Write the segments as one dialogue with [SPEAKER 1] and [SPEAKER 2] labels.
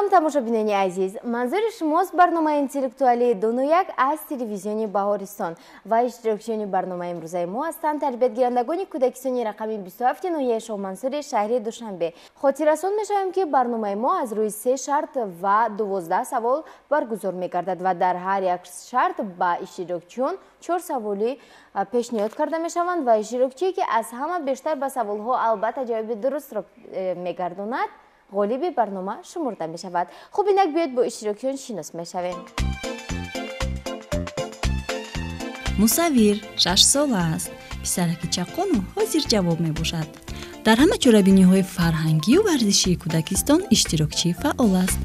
[SPEAKER 1] Салом, тамошобинони азиз. Манзури шумост барномаи интеллектуалии Доно як аз телевизиони Баҳористон ва иштирокчиёни барномаи имрӯзаи мо ҳастанд тарбиятгирандагони кӯдакистони рақами 27 ноҳияи Шоҳмансури шаҳри Душанбе. Хотиррасон мешавем, ки барномаи мо аз рӯи се шарт ва 12 савол баргузор мегардад ва дар ҳар як шарт ба иштирокчиён чор саволӣ пешниҳод карда мешаванд ва иштирокчие, ки аз ҳама бештар ба саволҳо албатта ҷавоби дурустро мегардонад, ғолиби барнома шумурда мешавад. Хуб, инак биёед бо иштирокчиён шинос мешавем.
[SPEAKER 2] Мусаввир 6-сола аст. Писараки чаққону ҳозир ҷавоб мебошад. Дар ҳама чорабиниҳои фарҳангию варзишии кӯдакистон иштирокчии фаъол аст.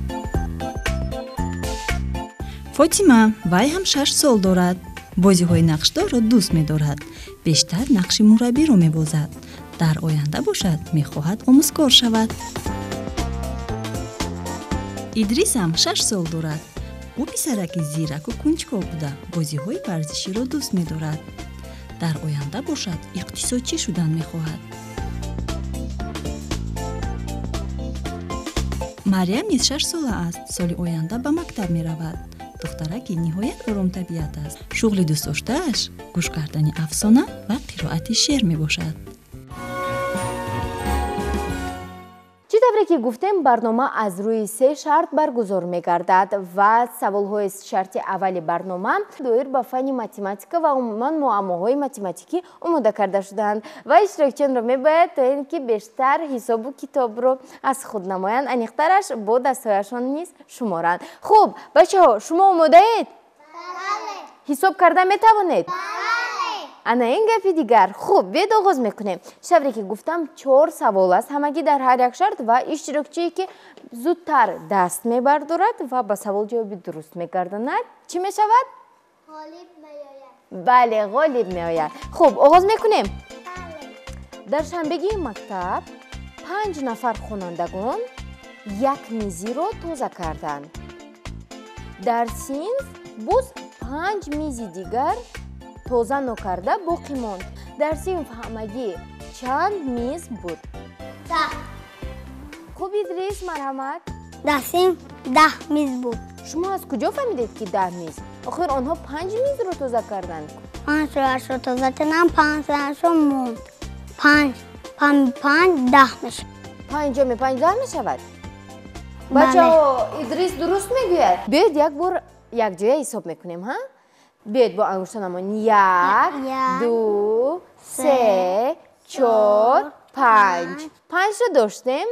[SPEAKER 2] Фотима, вай ҳам 6 сол дорад. Бозиҳои нақшдорро дӯст медорад, бештар нақши мураббиро мебозад. Дар оянда бошад, мехоҳад омӯзгор шавад. Идрисам 6 сол дорад. Ӯ писараки зираку кунҷков буда, бозиҳои варзиширо дӯст медорад. Дар оянда бошад, иқтисодчӣ шудан мехоҳад. Марьям низ 6-сола аст. Соли оянда ба мактаб меравад. Духтараки ниҳоят оромтабиат аст. Шуғли дӯстдоштааш гӯш кардани афсона ва қироати шеър мебошад.
[SPEAKER 1] Чӣ тавре ки гуфтем, барнома аз рӯи се шарт баргузор мегардад ва саволҳои шарти аввали барнома доир ба фанни математика ва умуман муаммоҳои математикӣ омода карда шудаанд ва иштирокчиёнро мебояд то ин ки бештар ҳисобу китобро аз худ намоянд, аниқтараш бо дастҳояшон низ шуморанд. Хуб, бачаҳо, шумо омодаед? Ҳисоб карда метавонед? Ана ин гапи дигар. Хуб, биёед оғоз мекунем. Тавре ки гуфтам, чор савол аст ҳамагӣ дар ҳар як шарт ва иштирокчие, ки зудтар даст мебардорад ва ба савол ҷавоби дуруст мегардонад, чӣ мешавад? Бале, ғолиб меояд. Хуб, оғоз мекунем. Дар шанбегии мактаб панҷ нафар хонандагон як мизиро тоза карданд. Дар синф боз панҷ мизи дигар тоза нокарда боқӣ монд. Дар синф ҳамагӣ чанд миз буд? Хуб, Идрис, марҳамат.
[SPEAKER 3] Дар синф 10 миз буд.
[SPEAKER 1] Шумо аз куҷо фаҳмидед, ки 10 миз? Охир онҳо панҷ мизро тоза карданд.
[SPEAKER 3] Панҷтоашро тоза кардам, панҷтоашро монд. Панҷ панҷ панҷ 10 мешавад.
[SPEAKER 1] Панҷ ҷамъи панҷ 10 мешавад. Бачаҳо, Идрис дуруст мегӯяд. Биёед, як бор якҷоя ҳисоб мекунем. Ҳа, биёед бо ангуштонамон: як, ду, се, чор, панҷ. Панҷто доштем,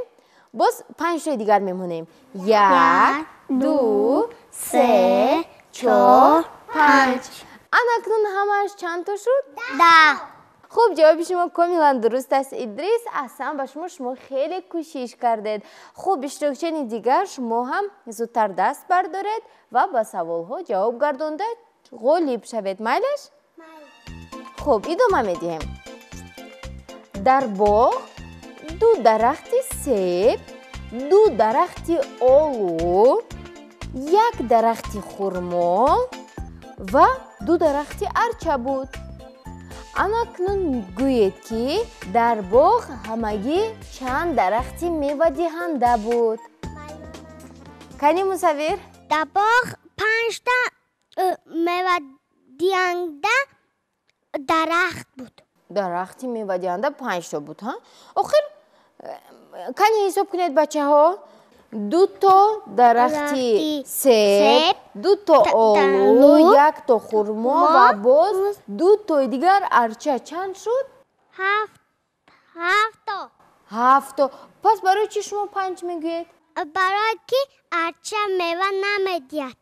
[SPEAKER 1] боз панҷтои дигар мемонем: як, ду, се, чор, панҷ. Ана акнун ҳамааш чандто шуд?
[SPEAKER 3] 10.
[SPEAKER 1] Хуб, ҷавоби шумо комилан дуруст аст, Идрис. Аҳсан ба шумо, шумо хеле кӯшиш кардед. Хуб, иштирокчиёни дигар, шумо ҳам зудтар даст бардоред ва ба саволҳо ҷавоб гардонда ғолиб шавед. Майлаш? Хуб, идома медиҳем. Дар боғ ду дарахти себ, ду дарахти олу, як дарахти хурмо ва ду дарахти арча буд. Анакнун гӯед, ки дар боғ ҳамагӣ чанд дарахти мевадиҳанда буд? Кани, Мусаввир?
[SPEAKER 3] Дар боғ панҷта мевадиҳанда дарахт буд.
[SPEAKER 1] Дарахти мевадиҳанда панҷто буд. Ҳа, охир кани ҳисоб кунед, бачаҳо: дуто дарахти себ, дуто олу, якто хурмо ва боз дутои дигар арча. Чанд шуд?
[SPEAKER 3] Ҳафто.
[SPEAKER 1] Ҳафто. Пас барои чӣ шумо панҷ мегӯед?
[SPEAKER 3] Барои ки арча мева намедиҳад.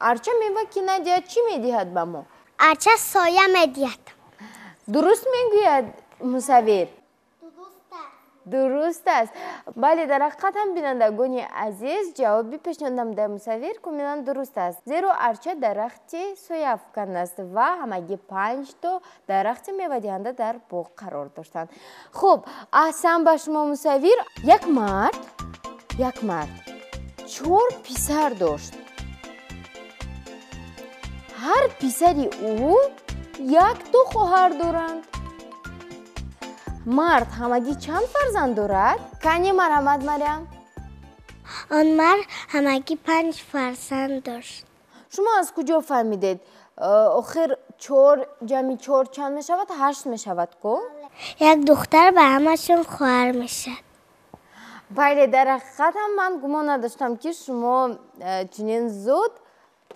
[SPEAKER 1] Арча мева ки надиҳад, чӣ медиҳад ба мо?
[SPEAKER 3] Арча соя медиҳад.
[SPEAKER 1] Дуруст мегӯяд Мусаввир, дуруст аст. Бале, дар ҳақиқат ҳам, бинандагони азиз, ҷавоби пешниҳод намудаи Мусаввир комилан дуруст аст, зеро арча дарахти сояафкан аст ва ҳамагӣ панҷто дарахти мевадиҳанда дар боғ қарор доштанд. Хуб, аҳсан ба шумо, Мусаввир. Як мард чор писар дошт. Ҳар писари ӯ якто хоҳар доранд. Мард ҳамагӣ чанд фарзанд дорад? Кани, марҳамат, Марям.
[SPEAKER 3] Он мард ҳамагӣ 5 фарзанд дошт.
[SPEAKER 1] Шумо аз куҷо фаҳмидед? Охир 4 ҷамъи 4 чанд мешавад? 8 мешавад ку?
[SPEAKER 3] Як духтар ба ҳамашон хоҳар мешавад.
[SPEAKER 1] Бале, дар ҳақиқат ҳам ман гумон надоштам, ки шумо чунин зуд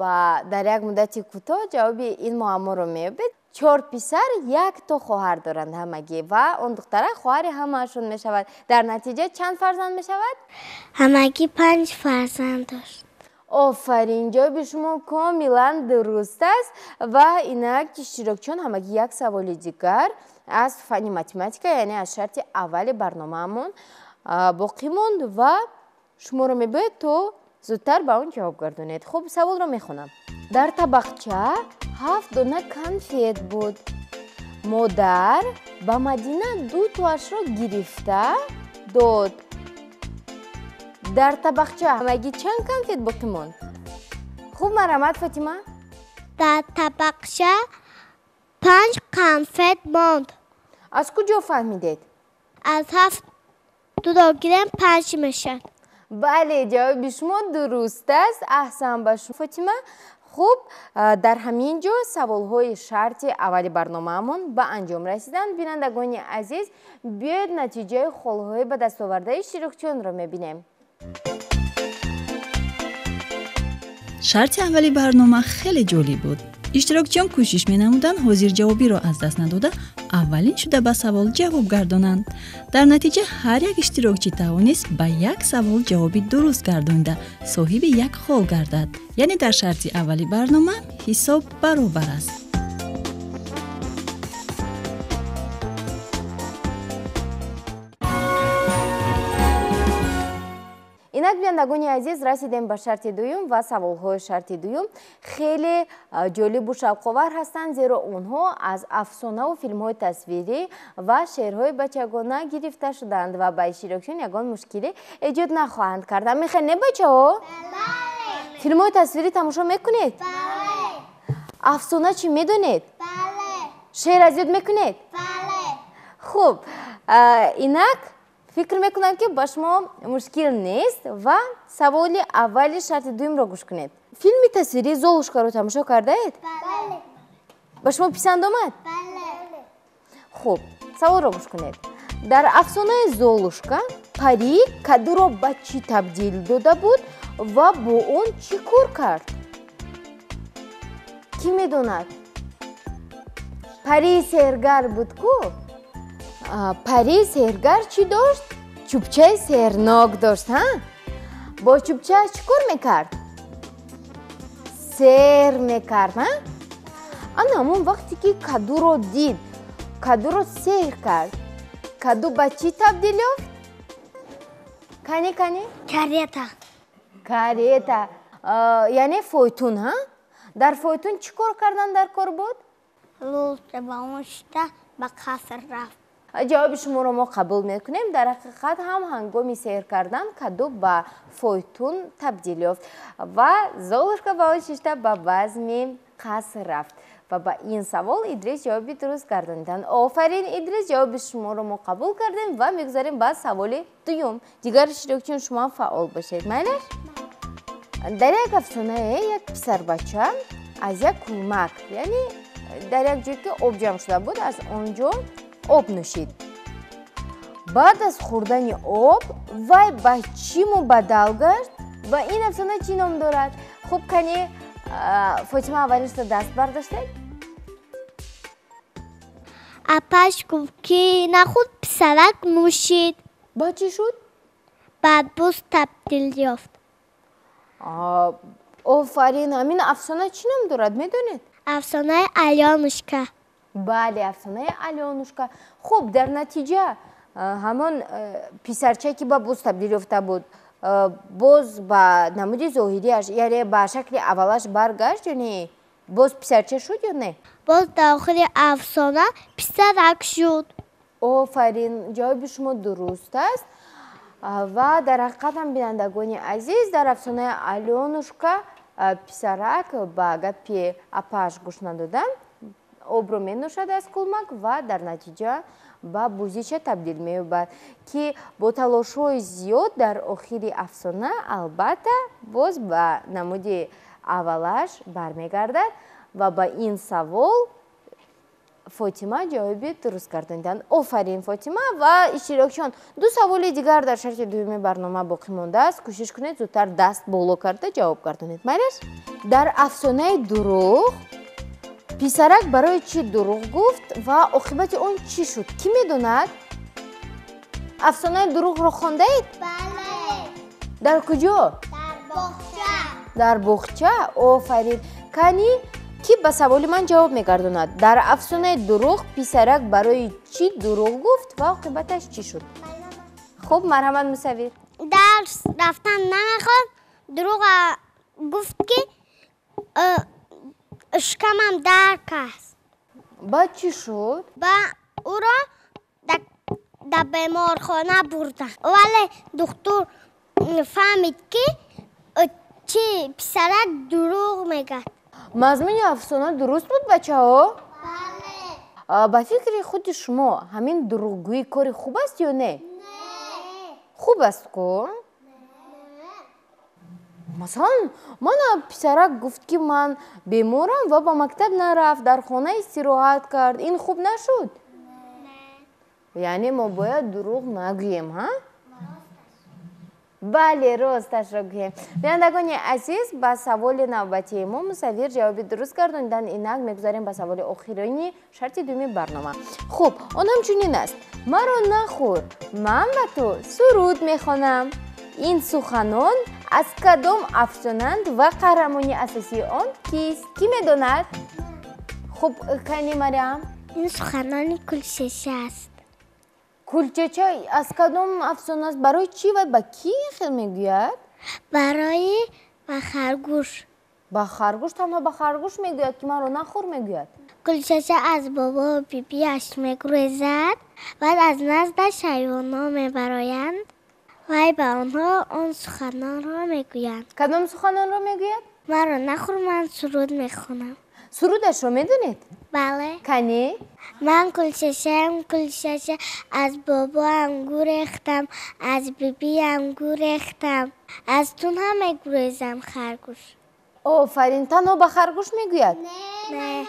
[SPEAKER 1] ва дар як муддати кӯтоҳ ҷавоби ин муамморо меёбед. 4 писар, 1 то хоҳар доранд ҳамагӣ ва он духтара хоҳари ҳамаашон мешавад. Дар натиҷа чанд фарзанд мешавад?
[SPEAKER 3] Ҳамагӣ 5 фарзанд дошт.
[SPEAKER 1] Офарин, ҷавоби шумо комилан дуруст аст ва инак иштирокчиён ҳамагӣ як саволи дигар аз фанни математика, яъне аз шарти аввали барномаамон боқӣ монд ва шуморо мебояд то зудтар ба он ҷавоб гардонед. Хуб, саволро мехонам. Дар табақча 7 дона конфет буд. Модар ба Мадина 2 тоашро гирифта дод. Дар табақча ҳамагӣ чанд конфет боқӣ монд? Хуб, марҳамат, Фотима.
[SPEAKER 3] Дар табақча 5 конфет монд.
[SPEAKER 1] Аз куҷо фаҳмидед?
[SPEAKER 3] Аз 7 дуро гирем 5 мешавад.
[SPEAKER 1] Бале, ҷавоби шумо дуруст аст. Аҳсан ба шумо, Фотима. Хуб, дар ҳамин ҷо саволҳои шарти аввали барномаамон ба анҷом расиданд. Бинандагони азиз, биёед натиҷаи холҳои ба дастовардаи иштирокчиёнро мебинем.
[SPEAKER 2] Шарти аввали барнома хеле ҷолиб буд. Иштирокчиён кӯшиш менамуданд ҳозирҷавобиро аз даст надода аввалин шуда ба савол ҷавоб гардонанд. Дар натиҷа ҳар як иштирокчӣ тавонист ба як савол ҷавоби дуруст гардонида соҳиби як хол гардад. Яъне дар шарти аввали барнома ҳисоб баробар аст.
[SPEAKER 1] Инак, бинандагони азиз, расидем ба шарти дуюм ва саволҳои шарти дуюм хеле ҷолибу шавқовар ҳастанд, зеро онҳо аз афсонаву филмҳои тасвирӣ ва шеърҳои бачагона гирифта шуданд ва ба иштирокчиён ягон мушкилӣ эҷод нахоҳанд кард. Мехоҳед, не, бачаҳо? Филмҳои тасвирӣ тамошо мекунед? Афсона чӣ медонед? Шеър аз ёд мекунед? Хуб, инак фикр мекунам, ки ба шумо мушкил нест ва саволи аввали шарти дуюмро гӯш кунед. Филми тасвирии Золушкаро тамошо кардаед? Ба шумо писанд омад? Хуб, саволро гӯш кунед. Дар афсонаи Золушка парӣ кадуро ба чӣ табдил дода буд ва бо он чӣ кор кард? Кӣ медонад? Парии сеҳргар буд ку? Парии сеҳргар чӣ дошт? Чӯбчаи сеҳрнок дошт, ҳа? Бо чӯбчааш чӣ кор мекард? Сеҳр мекард, ҳа? Ана ҳамон вақте ки кадуро дид, кадуро сеҳр кард. Каду ба чӣ табдил ёфт? Кани, кани?
[SPEAKER 3] Карета.
[SPEAKER 1] Карета. Яъне фойтун, ҳа? Дар фойтун чӣ кор кардан дар кор буд?
[SPEAKER 3] Лутфа ба он шида ба қаср рафт.
[SPEAKER 1] Ҷавоби шуморо мо қабул мекунем. Дар ҳақиқат ҳам ҳангоми сеҳр кардан каду ба фойтун табдил ёфт ва Золушка ба он шишта ба базми қаср рафт. Ва ба ин савол Идрис ҷавоби дуруст гардониданд. Офарин, Идрис, ҷавоби шуморо мо қабул кардем ва мегузарем ба саволи дуюм. Дигар иштирокчиён, шумо ҳам фаъол бошед. Майлаш? Дар як афсонае як писарбача аз як кӯлмак, яъне дар як ҷое ки об ҷамъ шуда буд, аз он ҷо об нӯшид. Баъд аз хӯрдани об вай ба чӣ мубаддал гашт ва ин афсона чӣ ном дорад? Хуб, кани, Фотима, аввалин шуда даст бардоштед?
[SPEAKER 3] Апаш гуфт, ки нахуд писарак нӯшид.
[SPEAKER 1] Ба чӣ шуд?
[SPEAKER 3] Ба буз табдил ёфт.
[SPEAKER 1] Офарин, ҳамин афсона чӣ ном дорад, медонед?
[SPEAKER 3] Афсонаи Алёнушка.
[SPEAKER 1] Бале, афсонаи Алёнушка. Хуб, дар натиҷа ҳамон писарчае ки ба буз табдил ёфта буд, боз ба намуди зоҳириаш, яъне ба шакли аввалаш баргашт ё не? Боз писарча шуд ё не?
[SPEAKER 3] Боз дар охири афсона писарак шуд.
[SPEAKER 1] Офарин, ҷавоби шумо дуруст аст. Ва дар ҳақиқат ҳам, бинандагони азиз, дар афсонаи Алёнушка писарак ба гапи апааш гӯш надода обро менӯшад аз кӯлмак ва дар натиҷа ба бузича табдил меёбад, ки бо талошҳои зиёд дар охири афсона албатта боз ба намуди аввалаш бармегардад. Ва ба ин савол Фотима ҷавоби дуруст гардониданд. Офарин, Фотима ва иштирокчиён. Ду саволи дигар дар шарти дуюми барнома боқӣ мондааст. Кӯшиш кунед зудтар даст боло карда ҷавоб гардонед. Майлаш? Дар афсонаи дурӯғ писарак барои чӣ дурӯғ гуфт ва оқибати он чӣ шуд? Кӣ медонад? Афсонаи дурӯғро хондаед?
[SPEAKER 3] Бале.
[SPEAKER 1] Дар куҷо?
[SPEAKER 3] Дар боғча.
[SPEAKER 1] Дар боғча? Офарин. Кани, кӣ ба саволи ман ҷавоб мегардонад? Дар афсонаи дурӯғ писарак барои чӣ дурӯғ гуфт ва оқибаташ чӣ шуд? Хуб, марҳамат, Мусаввир.
[SPEAKER 3] Дарс рафтан намехост, дурӯғ гуфт, ки шикамам дард аст.
[SPEAKER 1] Баъд чӣ шуд?
[SPEAKER 3] Ба ӯро дар беморхона бурданд, вале духтур фаҳмид, ки чӣ писарак дурӯғ мегӯяд.
[SPEAKER 1] Мазмуни афсона дуруст буд, бачаҳо?
[SPEAKER 3] Бале.
[SPEAKER 1] Ба фикри худи шумо ҳамин дурӯғгӯӣ кори хуб аст ё не?
[SPEAKER 3] Не.
[SPEAKER 1] Хуб аст ку? Масалан, мана писарак гуфт, ки ман беморам ва ба мактаб нарафт, дар хона истироҳат кард. Ин хуб нашуд? Яъне мо бояд дурӯғ нагӯем, ҳа? Бале, росташро гӯем. Бинандагони азиз, ба саволи навбатии мо Мусаввир ҷавоби дуруст гардонидан. Инак мегузарем ба саволи охирини шарти дуюми барнома. Хуб, он ҳамчунин аст: маро нахӯр, ман ба ту суруд мехонам. Ин суханон аз кадом афсонанд ва қаҳрамони асосии он кист? Кӣ медонад? Хуб, кани, Мариам?
[SPEAKER 3] Ин суханони Кулчача аст.
[SPEAKER 1] Кулчача аз кадом афсона аст? Барои чӣ ва ба кӣ хел мегӯяд?
[SPEAKER 3] Барои ба харгӯш.
[SPEAKER 1] Ба харгӯш? Танҳо ба харгӯш мегӯяд, ки маро нахӯр мегӯяд?
[SPEAKER 3] Кулчача аз бобо бибиаш мегурезад, баъд аз наздаш ҳайвонҳо мебароянд, вай ба онҳо он суханонро мегӯянд.
[SPEAKER 1] Кадом суханонро мегӯяд?
[SPEAKER 3] Маро нахӯр, ман суруд мехонам.
[SPEAKER 1] Сурудашро медонед?
[SPEAKER 3] Бале.
[SPEAKER 1] Кани?
[SPEAKER 3] Ман Кулчачаам, Кулчача, аз бобоам гурехтам, аз бибиам гурехтам, аз тун ҳам мегурезам, харгӯш.
[SPEAKER 1] Офарин. Танҳо ба харгӯш мегӯяд?
[SPEAKER 3] Не.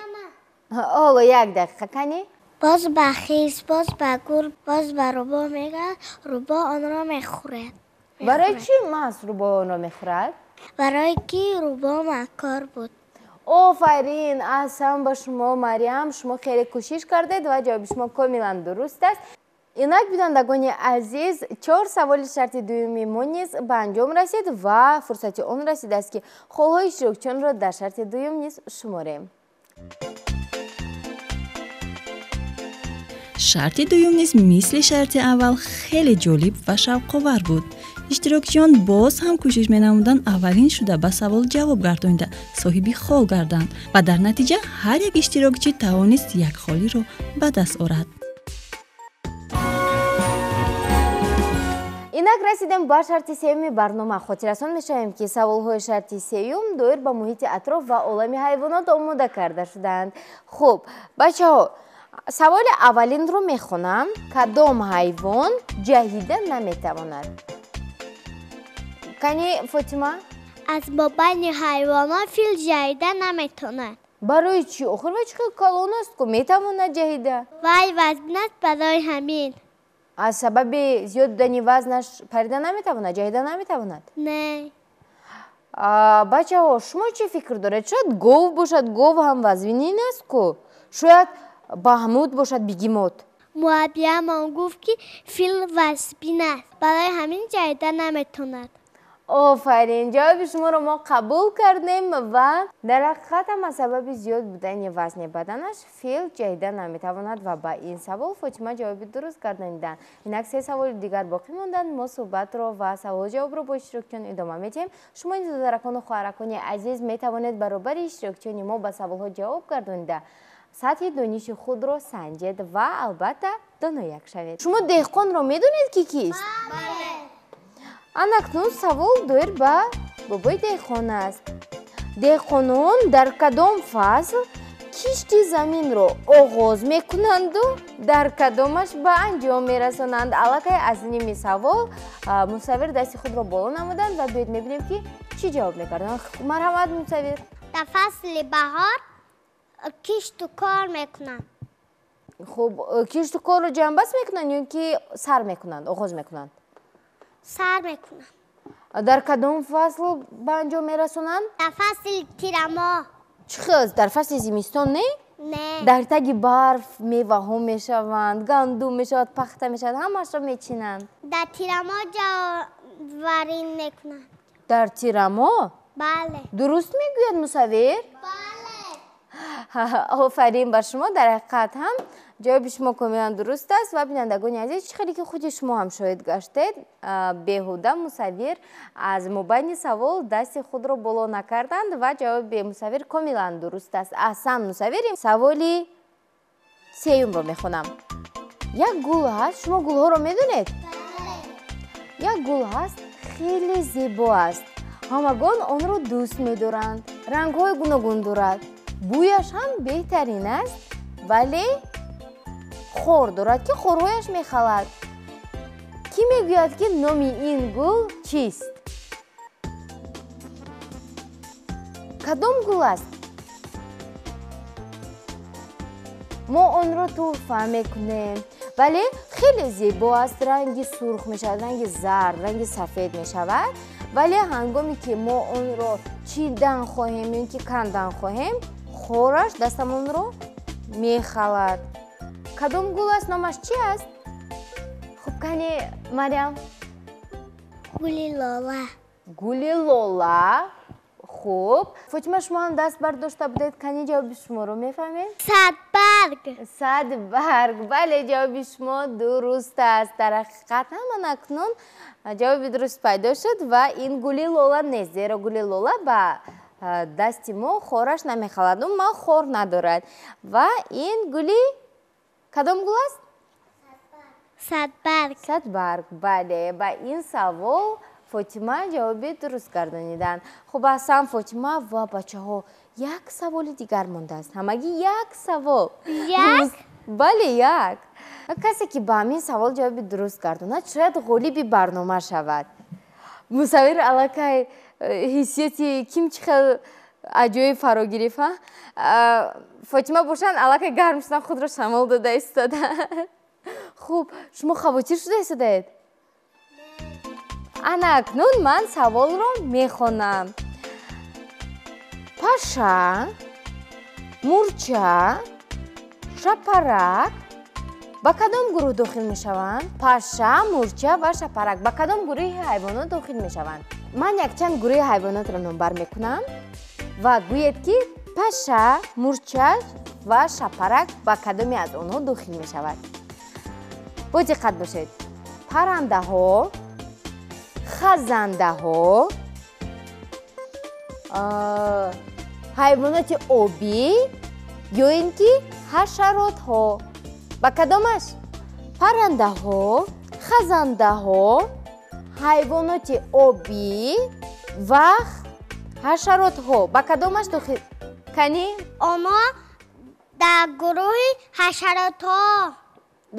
[SPEAKER 1] Ҳоло як дақиқа, кани?
[SPEAKER 3] Боз ба хирс, боз ба гург, боз ба рӯбоҳ мегӯяд, рӯбоҳ онро мехӯрад.
[SPEAKER 1] Барои чӣ маҳз рӯбоҳ онро мехӯрад?
[SPEAKER 3] Барое ки рӯбоҳ макор буд.
[SPEAKER 1] Офарин, аҳсан ба шумо, Мариам. Шумо хеле кӯшиш кардед ва ҷавоби шумо комилан дуруст аст. Инак, бинандагони азиз, чор саволи шарти дуюми мо низ ба анҷом расид ва фурсати он расидааст, ки холҳои иштирокчиёнро дар шарти дуюм низ шуморем.
[SPEAKER 2] Шарти дуюм низ мисли шарти аввал хеле ҷолиб ва шавқовар буд. Иштирокчиён боз ҳам кӯшиш менамуданд аввалин шуда ба савол ҷавоб гардонида соҳиби хол гарданд ва дар натиҷа ҳар як иштирокчӣ тавонист як холиро ба даст орад.
[SPEAKER 1] Инак расидем ба шарти сеюми барнома. Хотиррасон мешавем, ки саволҳои шарти сеюм доир ба муҳити атроф ва олами ҳайвонот омода карда шудаанд. Хуб, бачаҳо, саволи аввалинро мехонам. Кадом ҳайвон ҷаҳида наметавонад? Кани, Фотима?
[SPEAKER 3] Аз мобайни ҳайвонот фил ҷаҳида наметавонад.
[SPEAKER 1] Барои чӣ? Охир вай чӣ хел калон аст ку, метавонад ҷаҳида.
[SPEAKER 3] Вай вазн аст, барои ҳамин.
[SPEAKER 1] Аз сабаби зиёд будани вазнаш парида наметавонад, ҷаҳида наметавонад?
[SPEAKER 3] Не.
[SPEAKER 1] Бачаҳо, шумо чӣ фикр доред? Шояд гов бошад, гов ҳам вазнин аст ку. Шояд баҳмуд бошад, бегемот.
[SPEAKER 3] Мураббиямон гуфт, ки фил вазнин аст, барои ҳамин ҷаҳида наметавонад.
[SPEAKER 1] Офарин, ҷавоби шуморо мо қабул кардем ва дар ҳақиқат ҳам аз сабаби зиёд будани вазни баданаш фил ҷаҳида наметавонад ва ба ин савол Фотима ҷавоби дуруст гардониданд. Инак се саволи дигар боқӣ монданд. Мо суҳбатро ва саволу ҷавобро бо иштирокчиён идома медиҳем. Шумо низ, додаракону хоҳаракони азиз, метавонед баробари иштирокчиёни мо ба саволҳо ҷавоб гардонида сатҳи дониши худро санҷед ва албатта донояк шавед. Шумо деҳқонро медонед, ки кист?
[SPEAKER 3] Бале.
[SPEAKER 1] Анакнун савол доир ба бобои деҳқон аст. Деҳқонон дар кадом фасл Кишти заминро оғоз мекунанду дар кадомаш ба анҷом мерасонанд? Аллакай аз ними савол Мусаввир дасти худро боло намуданд ва биёед мебинем, ки чӣ ҷавоб мекарданд. Марҳамат, Мусаввир.
[SPEAKER 3] Дар фасли баҳор кишту кор мекунанд.
[SPEAKER 1] Хуб, кишту корро ҷамъбаст мекунанд ё ки сар мекунанд, оғоз мекунанд?
[SPEAKER 3] Сар мекунанд.
[SPEAKER 1] Дар кадом фасл ба анҷом мерасонанд?
[SPEAKER 3] Дар фасли тирамоҳ.
[SPEAKER 1] Чӣ хел? Дар фасли зимистон не?
[SPEAKER 3] Не.
[SPEAKER 1] Дар таги барф меваҳо мешаванд, гандум мешавад, пахта мешавад, ҳамаашро мечинанд.
[SPEAKER 3] Дар тирамоҳ ҷаварин мекунанд.
[SPEAKER 1] Дар тирамоҳ?
[SPEAKER 3] Бале.
[SPEAKER 1] Дуруст мегӯяд Мусаввир?
[SPEAKER 3] Бале.
[SPEAKER 1] Офарин бар шумо. Дар ҳақиқат ҳам ҷавоби шумо комилан дуруст аст. Ва бинандагони азиз, чӣ хеле ки худи шумо ҳам шоҳид гаштед, беҳуда Мусаввир аз мобайни савол дасти худро боло накарданд ва ҷавоби Мусаввир комилан дуруст аст. Аҳсан, Мусаввир. Саволи сеюмро мехонам. Як гул ҳаст, шумо гулҳоро медонед? Як гул ҳаст, хеле зебо аст, ҳамагон онро дӯст медоранд, рангҳои гуногун дорад, бӯяш ҳам беҳтарин аст, вале хор дорад, ки хорҳояш мехалад. Кӣ мегӯяд, ки номи ин гул чист? Кадом гул аст? Мо онро тӯҳфа мекунем, вале хеле зебо аст, ранги сурх мешавад, ранги зард, ранги сафед мешавад, вале ҳангоме ки мо онро чидан хоҳем ё ки кандан хоҳем, хораш дастамонро мехалад. Кадом гул аст? Номаш чи аст? Хуб, кани Мариам?
[SPEAKER 3] Гули лола.
[SPEAKER 1] Гули лола. Хуб, Фотима, шумо ҳам даст бардошта будед, кани ҷавоби шуморо мефаҳмем?
[SPEAKER 3] Садбарг.
[SPEAKER 1] Садбарг. Бале, ҷавоби шумо дуруст аст. Дар ҳақиқат ҳам анакнун ҷавоби дуруст пайдо шуд ва ин гули лола нест, зеро гули лола ба дасти мо хораш намехалад, умуман хор надорад. Ва ин гули кадом гул аст?
[SPEAKER 3] Садбарг.
[SPEAKER 1] Садбарг. Бале, ба ин савол Фотима ҷавоби дуруст гардониданд. Хуб, аҳсан, Фотима. Ва бачаҳо, як саволи дигар мондааст, ҳамагӣ як савол.
[SPEAKER 3] Як?
[SPEAKER 1] Бале, як. Касе ки ба ҳамин савол ҷавоби дуруст гардонад, шояд ғолиби барнома шавад. Мусаввир аллакай ҳиссияти ким чӣ хел аҷоиб фаро гирифт, ҳа? Фотима бошанд, аллакай гарм шудан, худро шамол дода истода. Хуб, шумо хавотир шуда истодаед? Ана акнун ман саволро мехонам. Паша, мурча, шапарак ба кадом гурӯҳ дохил мешаванд? Паша, мурча ва шапарак ба кадом гурӯҳи ҳайвонот дохил мешаванд? Ман якчанд гурӯҳи ҳайвонотро номбар мекунам ва гӯед, ки паша, мурча ва шапарак ба кадоме аз онҳо дохил мешавад. Бо диққат бошед. Паррандаҳо, хазандаҳо, ҳайвоноти обӣ ё ин ки ҳашаротҳо. Ба кадомаш? Паррандаҳо, хазандаҳо, ҳайвоноти обӣ ва ҳашаротҳо. Ба кадомаш дохил? Кани?
[SPEAKER 3] Онҳо дар гурӯҳи ҳашаротҳо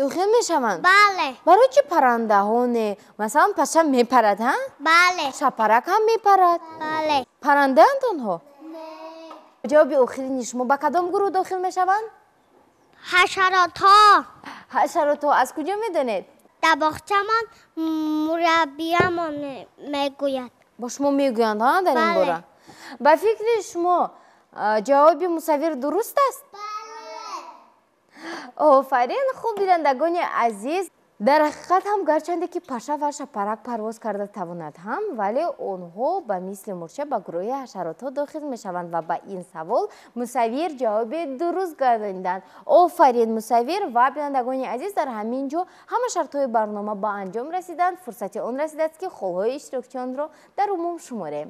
[SPEAKER 1] дохил мешаванд?
[SPEAKER 3] Бале.
[SPEAKER 1] Барои чӣ паррандаҳо не? Масалан, паша мепарад, ҳа?
[SPEAKER 3] Бале.
[SPEAKER 1] Шапарак ҳам мепарад?
[SPEAKER 3] Бале.
[SPEAKER 1] Паррандаанд онҳо?
[SPEAKER 3] Не.
[SPEAKER 1] Ҷавоби охирини шумо, ба кадом гурӯҳ дохил мешаванд?
[SPEAKER 3] Ҳашаротҳо.
[SPEAKER 1] Ҳашаротҳо. Аз куҷо медонед?
[SPEAKER 3] Дар боғчамон мураббиямон мегӯяд.
[SPEAKER 1] Бо шумо мегӯянд, ҳа, дар ин
[SPEAKER 3] Бале.
[SPEAKER 1] бора? Ба фикри шумо, ҷавоби Мусаввир дуруст аст? Офарин. Хуб, бинандагони азиз, дар ҳақиқат ҳам гарчанде ки паша ва шапарак парвоз карда тавонад ҳам, вале онҳо ба мисли мурча ба гурӯҳи ҳашаротҳо дохил мешаванд ва ба ин савол Мусаввир ҷавоби дуруст гардониданд. Офарин, Мусаввир. Ва бинандагони азиз, дар ҳамин ҷо ҳама шартҳои барнома ба анҷом расиданд. Фурсати он расидааст, ки холҳои иштирокчиёнро дар умум шуморем.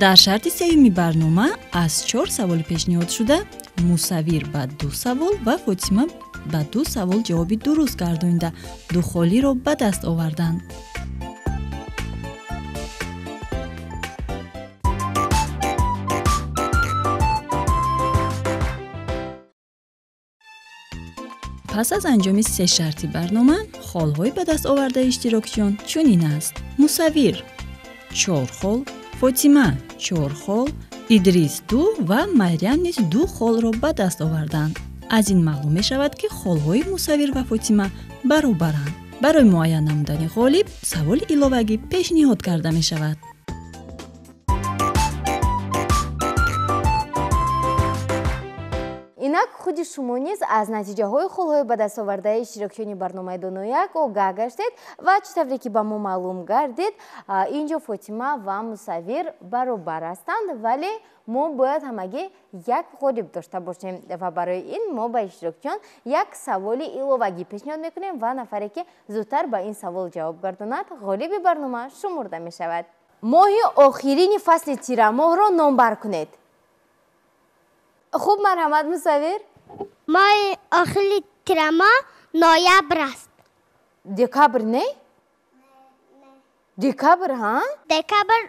[SPEAKER 2] Дар шарти сеюми барнома аз чор саволи пешниҳодшуда Мусаввир ба ду савол ва Фотима ба ду савол ҷавоби дуруст гардонида, ду холиро ба даст оварданд. Пас аз анҷоми се шарти барнома, холҳои ба даст овардаи иштирокчиён чунин аст: Мусаввир 4 хол, Фотима 4 хол, Идрис 2 ва Марьям низ 2 холро ба даст оварданд. Аз ин маълум мешавад, ки холҳои Мусаввир ва Фотима баробаранд. Барои муайян намудани ғолиб саволи иловагӣ пешниҳод карда мешавад.
[SPEAKER 1] Инак худи шумо низ аз натиҷаҳои холҳои ба даст овардаи иштирокчиёни барномаи Донояк огаҳ гаштед ва чӣ тавре ки ба мо маълум гардид, инҷо Фотима ва Мусаввир баробар ҳастанд, вале мо бояд ҳамагӣ як ғолиб дошта бошем ва барои ин мо ба иштирокчиён як саволи иловагӣ пешниҳод мекунем ва нафаре ки зудтар ба ин савол ҷавоб гардонад, ғолиби барнома шумурда мешавад. Моҳи охирини фасли тирамоҳро номбар кунед. Хуб, марҳамат Мусаввир.
[SPEAKER 3] Моҳи охири тирамоҳ ноябр аст.
[SPEAKER 1] Декабр не? Декабр, ҳа?
[SPEAKER 3] Декабр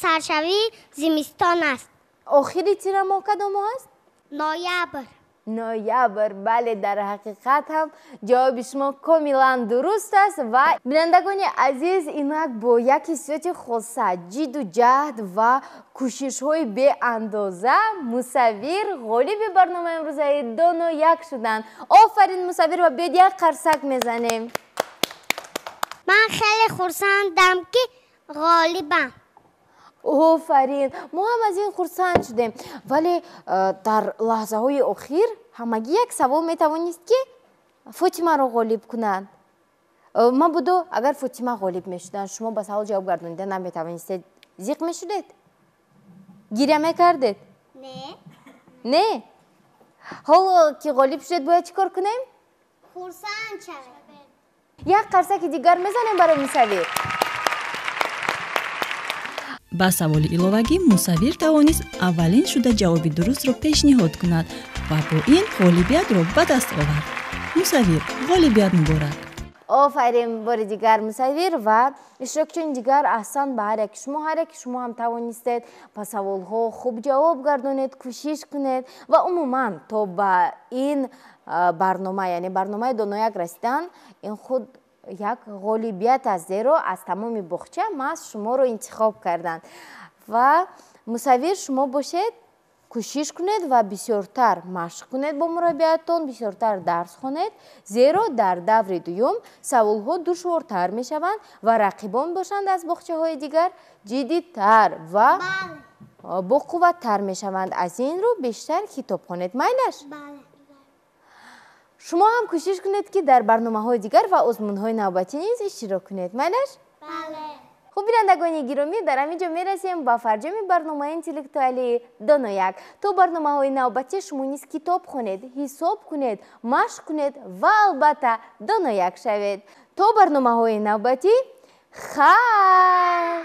[SPEAKER 3] саршавии зимистон аст.
[SPEAKER 1] Охири тирамоҳ кадом моҳ аст?
[SPEAKER 3] Ноябр.
[SPEAKER 1] Ноябр, бале, дар ҳақиқат ҳам ҷавоби шумо комилан дуруст аст ва бинандагони азиз, инак бо як ҳиссиёти хоса, ҷидду ҷаҳд ва кӯшишҳои беандоза Мусаввир ғолиби барномаи имрӯзаи Донояк шуданд. Офарин Мусаввир, ва биёед як қарсак мезанем.
[SPEAKER 3] Ман хеле хурсандам, ки ғолибам.
[SPEAKER 1] Офарин, мо ҳам аз ин хурсанд шудем, вале дар лаҳзаҳои охир ҳамагӣ як савол метавонист, ки Фотимаро ғолиб кунанд. Мабодо агар Фотима ғолиб мешуданд, шумо ба савол ҷавоб гардонида наметавонистед, зиқ мешудед? Гиря мекардед?
[SPEAKER 3] Не.
[SPEAKER 1] Не? Ҳоло ки ғолиб шудед, бояд чӣ кор кунем?
[SPEAKER 3] Хурсанд шавем.
[SPEAKER 1] Як қарсаки дигар мезанем барои Мусаввир.
[SPEAKER 2] Ба саволи иловагӣ Мусаввир тавонист аввалин шуда ҷавоби дурустро пешниҳод кунад ва бо ин ғолибиятро ба даст овард. Мусаввир, ғолибият муборак.
[SPEAKER 1] Офарин бори дигар Мусаввир ва иштирокчиёни дигар, аҳсан ба ҳар яки шумо. Ҳар яки шумо ҳам тавонистед ба саволҳо хуб ҷавоб гардонед, кӯшиш кунед ва умуман то ба ин барнома, яъне барномаи Донояк расидан, ин худ як ғолибият аст, зеро аз тамоми боғча маҳз шуморо интихоб карданд. Ва Мусаввир, шумо бошед, кӯшиш кунед ва бисёртар машқ кунед бо мураббиятон, бисёртар дарс хонед, зеро дар даври дуюм саволҳо душвортар мешаванд ва рақибон бошанд аз боғчаҳои дигар ҷиддитар ва боқувваттар мешаванд. Аз ин рӯ бештар китоб хонед. Майлаш? Шумо ҳам кӯшиш кунед, ки дар барномаҳои дигар ва озмунҳои навбатӣ низ иштирок кунед. Майлаш?
[SPEAKER 3] Бале.
[SPEAKER 1] Хуб, бинандагони гиромӣ, дар ҳамин ҷо мерасем ба фарҷоми барномаи интеллектуалии Донояк. То барномаҳои навбатӣ шумо низ китоб хонед, ҳисоб кунед, машқ кунед ва албатта донояк шавед. То барномаҳои навбатӣ, хайр!